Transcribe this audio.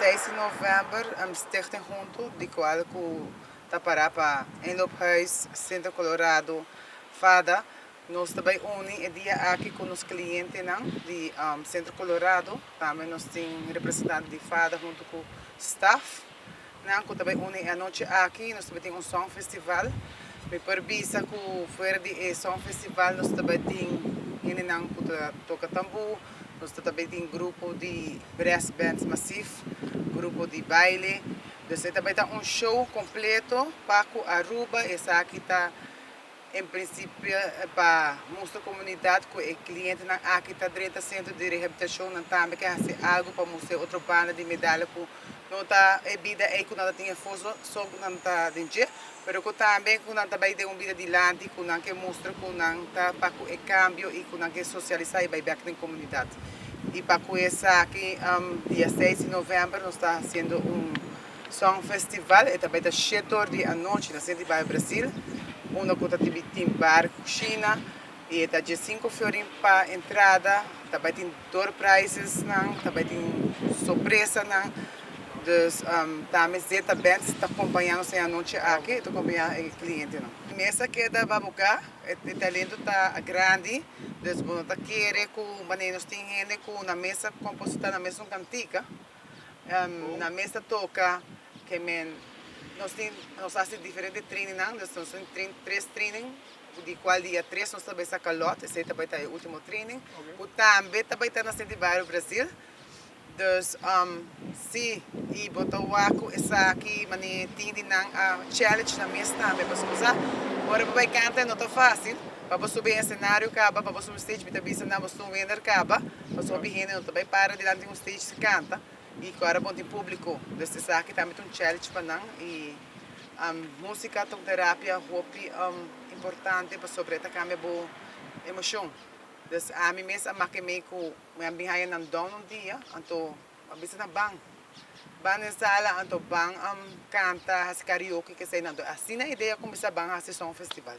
6 di november, Stichting Hunto, di cual cu ta para pa Inloophuis, Centro Colorado, FADA, nos ta bay uni e dia aki cu nos clientenan di Centro Colorado. Tambe nos tin representante di FADA hunto cu staff nan cu ta bay uni e anochi aki. Nos ta bay tin un song festival. Mi por bisa cu fuera di e song festival nos ta bay tin hendenan cu ta toca tambu, nos ta bay tin grupo di brass bands massief, grupo di baile. Dus e ta bay ta un show completo pa cu Aruba. Esaki ta en principio pa mustra comunidad cu e clientenan aki ta drenta centro di rehabilitacion, nan tambe ke haci algo pa mustra otro banda di medalha, cu no ta e bida ey cu nan ta tin esfuerso so cu nan ta den dje, pero cu tambe cu nan ta bay den un bida dilanti, cu nan ke mustra cu nan ta pa cu e cambio y cu nan ke socialisa y bay bek den comunidad. Y pa cu esaki, dia 6 di november nos ta haciendo un song festival. E ta bay ta 7 or di anochi na Centro di Bario Brasil, unda cu ta tin bar, cushina, y ta 5 florin pa entrada. Ta bay tin door prizes nan, ta bay tin sorpresa nan. Dus tambe Zeta Bands ta acompañando e anochi aki, ta acompaña e clientenan. Mesa keda babuca, e talento ta grandi, dus bo no ta kere cu manera nos tin hende cu na mesa composita na mesa un cantica, na mesa toca, kiermen nos tin, nos ta haci diferente training nan, dus nos tin tres training, di cual dia 3 nos ta bay saca lot, esey ta bay ta e ultimo training. Cu tambe ta bay ta na Centro di Bario Brasil. Dus si, y bo ta wak cu esaki mane tin di nan a challenge na mes tambe, pasobra ora bo bay canta no ta facil, pa bo subi escenario caba, pa bo subi stage, mi ta bisa nan bo un winner caba, pasobra hende no ta bay para dilanti un stage si canta, y ora bo tin publico. Dus esaki tambe ta un challenge pa nan y musica ta un terapia hopi importante pasobra ta cambia bo emocion. Dus ami mes a make me cu mi a bin haya nan down un dia, anto a bisa nan ban. Ban den sala, anto ban canta, hasi karaoke, que sei nan. Anto asina idea cuminsa ban hasi song festival.